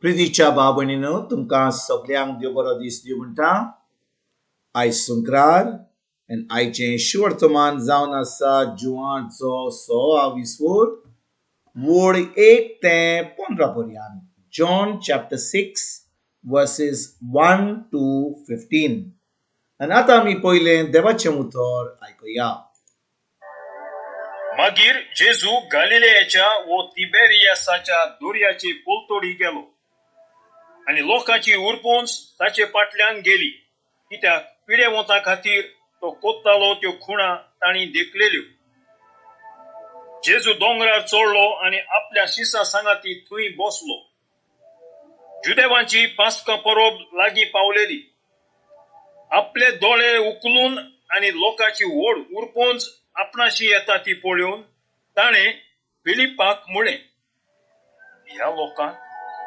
प्रितीच्या भाव भयणीनो, तुमकां सगल्यांक देव बरो दीस दिवं म्हणटा. आयज संक्रार आनी आयचें शुवर्तमान जावन आसा जुवांचो 26 वोर, वोळ 1 ते 15 पर्यंत. John chapter 6 verses 1 to 15. आनी आतां आमी पयलें देवाचें उतर आयकुया. मागीर जेजू गालिलेयाच्या वो तिबेरियासाच्या दर्याचे पलतडी गेलो आनी लोकांची उरपोंच ताचे फाटल्यान गेली, कित्याक पिडेवंता खातीर तो कोत्तालो त्यो खुणा तांणी देखलेल्यो. जेजू दोंगरार चडलो आनी आपल्या शिसा सांगाती थंय बसलो. जुदेवांची पास्का परब लागीं पावलेली. आपले दोळे उखलून आनी लोकांची व्हड उरपोंच आपणाशी येता ती पळोवन ताणें फिलिपाक म्हळें, ह्या लोकांक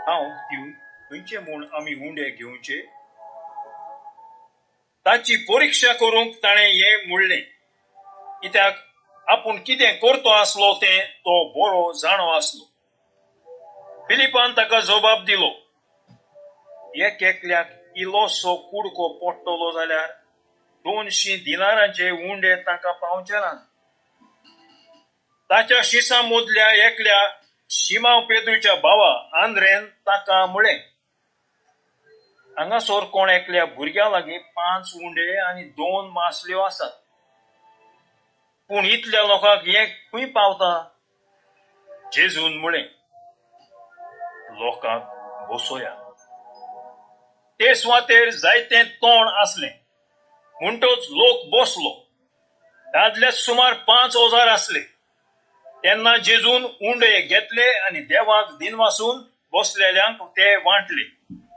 हांव दिवन खंयचे म्हूण आमी उंडे घेवचे? ताची परिक्षा करूंक ताणें हें म्हणलें, कित्याक आपूण कितें करतो आसलो तें तो बरो जाणो आसलो. फिलिपान ताका जबाब दिलो, एक एकल्याक इल्लोसो कुडको पडटलो जाल्यार 200 दिनारांचे उंडे ताका पावचे नात. ताच्या शिसां मदल्या एकल्या शिमाव पेद्रूच्या भावा आंद्रेन ताका म्हळें, हांगासर कोण एकल्या भुरग्या लागीं 5 उंडे आनी 2 मासल्यो आसात, पूण इतल्या लोकांक हें खंय पावता? जेजून म्हळें, लोकांक बसोया. ते सुवातेर जायतें तोंड आसलें, म्हणटच लोक बसलो. दादले सुमार 5000 आसले. तेन्ना जेजून उंडे घेतले आनी देवाक दिनवासून बसलेल्यांक ते वांटले.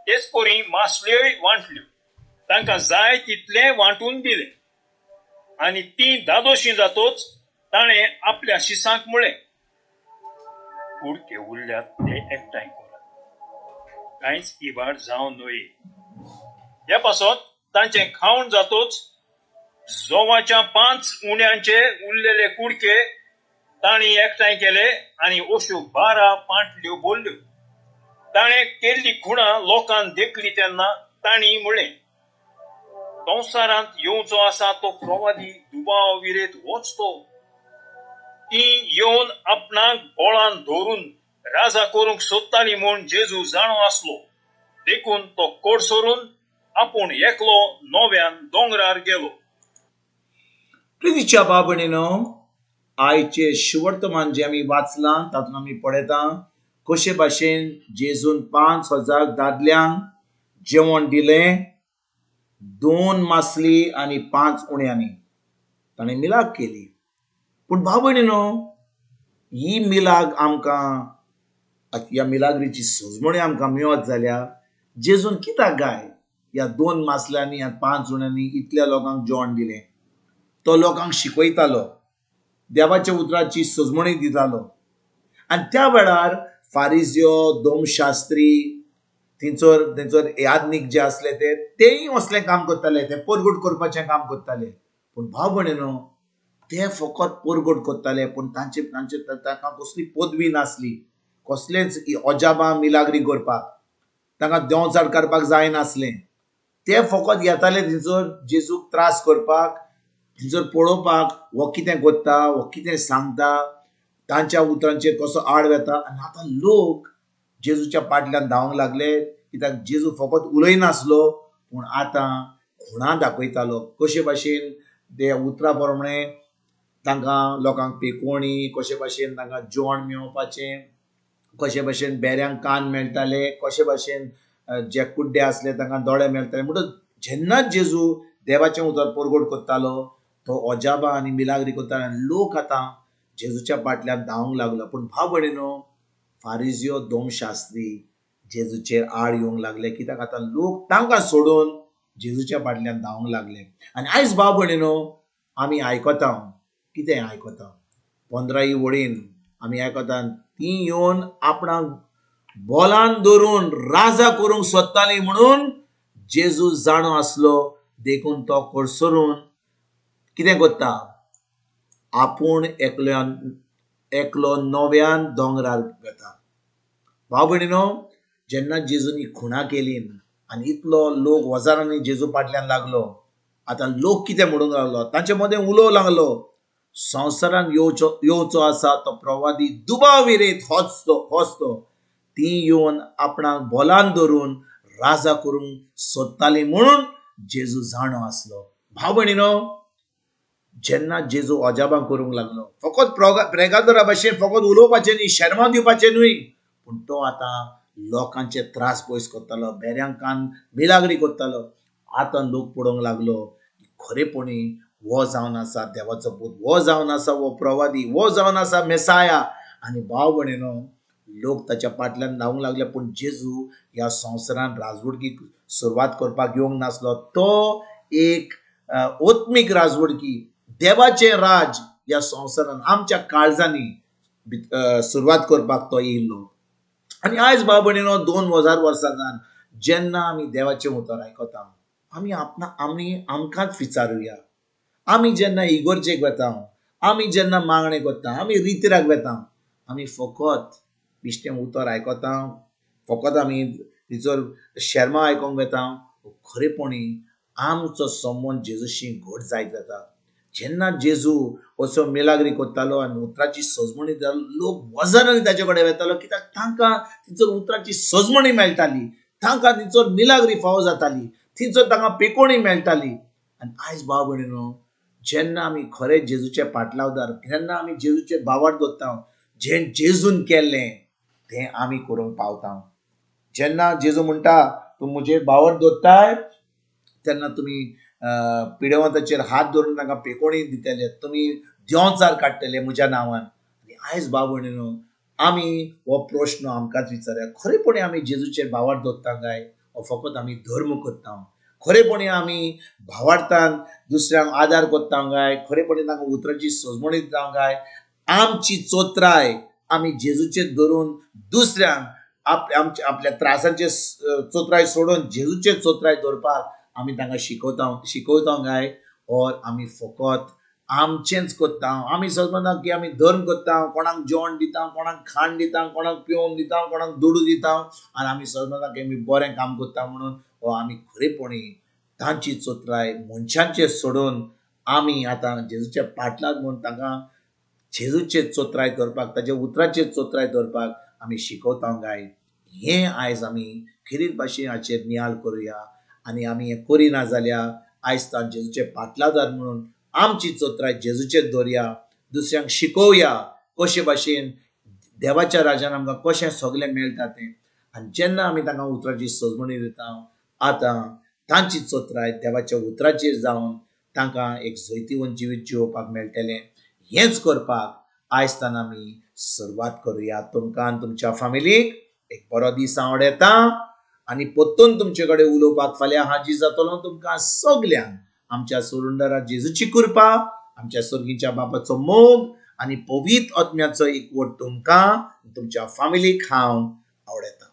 तेच परी मासल्योय वांटल्यो. तांकां जाय तितलें वांटून दिलें. आनी ती दादोशी जातोच ताणें आपल्या शिसांक म्हळें, कुडके उरल्यात ते एकठांय करात, कांयच इबाड जावं न्हय. ह्या पासत तांचें खावण जातोच जोवाच्या 5 उण्यांचे उरलेले कुडके तांणी एकठांय केले आनी अश्यो 12 पांटल्यो भरल्यो. ताणें केल्ली खुणा लोकान देखली तेन्ना तांणी म्हळें, संवसारांत येवचो आसा तो प्रवादी दुबाव विरेत होच तो. ती येवन आपणाक बोळान धरून राजा करूंक सोदताली म्हूण जेजू जाणो आसलो, देखून तो कोडसरून आपूण एकलो नव्यान दोंगरार गेलो. प्रितीच्या भाव भयणीनो, आयचे शुवर्तमान जें आमी वाचलां तातूंत आमी पळयता कशे भाशेन जेजून 5000 दादल्यांक जेवण दिलें, 2 मासली आनी 5 उण्यांनी ताणें मिलाग केली. पूण भाव भयणीनो, ही मिलाग आमकां, ह्या मिलाग्रीची सजमणी आमकां मेळत जाल्यार जेजून कित्याक गाय ह्या 2 मासल्यांनी ह्या 5 उण्यांनी इतल्या लोकांक जेवण दिलें? तो लोकांक शिकयतालो, देवाच्या उतराची सजमणी दितालो. आनी त्या वेळार फारिजियो, दोमशास्त्री, थंयसर याज्ञीक जे आसले तेय असलें काम करताले, ते परगट करपाचें काम करताले. पूण भाव भयणीनो, ते फकत परगट करताले, पूण तांचे तांचे तांकां कसली पदवी नासली, कसलेंच अजाबां मिलाग्री करपाक, तांकां देंवचार काडपाक जायनासलें. ते फकत येताले थंयसर जेजूक त्रास करपाक, थंयसर पळोवपाक हो कितें करता, हो कितें सांगता, तांच्या उतरांचेर कसो आड वेता. आनी आतां लोक जेजूच्या पाटल्यान धांवंक लागले, कित्याक जेजू फकत उलयनासलो पूण आतां खुणां दाखयतालो, कशे भाशेन ते उतरा प्रमाणे तांकां लोकांक पेकोवणी, कशे भाशेन तांकां जेवण मेळोवपाचें, कशे भाशेन बेऱ्यांक कान मेळटाले, कशे भाशेन जे कुड्डे आसले तांकां दोळे मेळटाले. म्हणटच जेन्ना जेजू देवाचें उतर परगट करतालो तो अजाबां आनी मिलाग्री करतालो आनी लोक आतां जेजूच्या पाटल्यान धांवंक लागलो. पूण भाव भयणीनो, फारिजियो, दोमशास्त्री जेजूचेर आड येवंक लागले, कित्याक आतां लोक तांकां सोडून जेजूच्या पाटल्यान धांवंक लागले. आनी आयज भाव भयणीनो, आमी आयकता, कितें आयकता, 15 वळीन आमी आयकता, ती येवन आपणाक बोलान धरून राजा करूंक सोदताली म्हणून जेजू जाणो आसलो, देखून तो कोडसरून कितें करता, आपूण एकलो नव्यान दोंगरार वता. भाव भयणीनो, जेन्ना जेजून ही खुणा केली आनी इतलो लोक हजारांनी जेजू फाटल्यान लागलो, आतां लोक कितें म्हणूंक लागलो, तांचे मदें उलोवंक लागलो, संवसारान येवचो आसा तो प्रवादी दुबाव विरेत होच तो, होच तो. ती येवन आपणाक बोलान धरून राजा करूंक सोदताली म्हणून जेजू जाणो आसलो. भाव भयणीनो, जेन्ना जेजू अजाबां करूंक लागलो, फकत प्रेगादोरा भशेन फकत उलोवपाचें न्ही, शेर्मांव दिवपाचें न्हय, पूण तो आतां लोकांचे त्रास पयस करतालो, बेऱ्यांक कान मिलाग्री करतालो. आतां लोक पळोवंक लागलो खरेपणी हो जावन आसा देवाचो पूत, हो जावन आसा हो प्रवादी, हो जावन आसा मेसाया. आनी भाव भयणीनो, लोक ताच्या फाटल्यान धांवूंक लागले. पूण जेजू ह्या संवसारान राजवडकीक सुरवात करपाक येवंक नासलो. तो एक आत्मीक राजवडकी, देवाचें राज ह्या संवसारान आमच्या काळजांनी सुरवात करपाक तो येयल्लो. आनी आयज भाव भयणीनो, 2000 वर्सां जावन जेन्ना आमी देवाचें उतर आयकता, आमी आपणा आमी आमकांच विचारुया. आमी जेन्ना इगर्जेक वता, आमी जेन्ना मागणें करता, आमी रितराक वता, आमी फकत बिश्टें उतर आयकता, फकत आमी तिचो शेर्मांव आयकोंक वता, खरेपणी आमचो संबंद जेजूशी घट जायत वता. जेन्ना जेजू असो मिलाग्री करतालो आनी उतराची सजमणी दितालो, लोक हजारांनी ताचे कडेन वतालो, कित्याक तांकां तिचो उतराची सजमणी मेळटाली, तांकां तिचो मिलाग्री फावो जाताली, तिचो तांकां पेकोणी मेळटाली. आनी आयज भाव भयणीनो, जेन्ना आमी खरें जेजूचे पाटलावदार, जेन्ना आमी जेजूचे बावाट दवरता, जें जेजून केल्लें तें आमी करूंक पावता. जेन्ना जेजू म्हणटा तूं म्हजेर बावट दवरताय, तेन्ना तुमी पिडेवंताचेर हात धरून तांकां पेकोणी दितले, तुमी देंवचार काडटले म्हज्या नांवान. आनी आयज भाव भयणीनो, आमी हो प्रश्न आमकांच विचारया, खरेपणी आमी जेजूचेर भावार्थ दवरता काय हो फकत आमी धर्म करता? खरेपणी आमी भावार्थान दुसऱ्यांक आदार करता काय खरेपणी तांकां उतराची सजमणी दिता काय? आमची चोत्राय आमी जेजूचेर धरून दुसऱ्यांक आमच्या आपल्या त्रासांचे चोत्राय सोडून जेजूचेर चोत्राय दवरपाक आमी तांकां शिकवता काय, ओर आमी फकत आमचेंच करता? आमी समजना की आमी धर्म करता, कोणाक जेवण दिता, कोणाक खाण दिता, कोणाक पिवंक दिता, कोणाक दुडू दिता, आनी आमी समजना की आमी बरें काम करता म्हणून. हो आमी खरेपणी तांची चोत्राय मनशांचेर सोडून आमी आतां जेजूच्या पाटलाक म्हूण तांकां जेजूचेर चोत्राय दवरपाक, ताच्या उतराचेर चोत्राय दवरपाक आमी शिकवता काय? हें आयज आमी खेरीत भाशेन हाचेर नियाळ करुया. आनी आमी हें करिना जाल्यार आयज तां जेजूचे पाटलादार म्हणून आमची चोत्राय जेजूचेर दवरया, दुसऱ्यांक शिकोवया कशे भाशेन देवाच्या राजान आमकां कशें सगळें मेळटा तें. आनी जेन्ना आमी तांकां उतराची सजमणी दिता, आतां तांची चोत्राय देवाच्या उतराचेर जावन तांकां एक जैतिवंत जिवीत जिवोवपाक मेळटलें. हेंच करपाक आयज तान आमी सुरवात करुया. तुमकां आनी तुमच्या फामिलीक एक बरो दीस आवडटा आनी परतून तुमचे कडेन उलोवपाक फाल्यां हाजीर जातलो. तुमकां सगल्यांक आमच्या सुरुंदरा जेजूची कृपा, आमच्या स्वर्गीच्या बापाचो मोग आनी पवित्र आत्म्याचो एकवट तुमकां तुमच्या फामिलीक हांव आवडटा.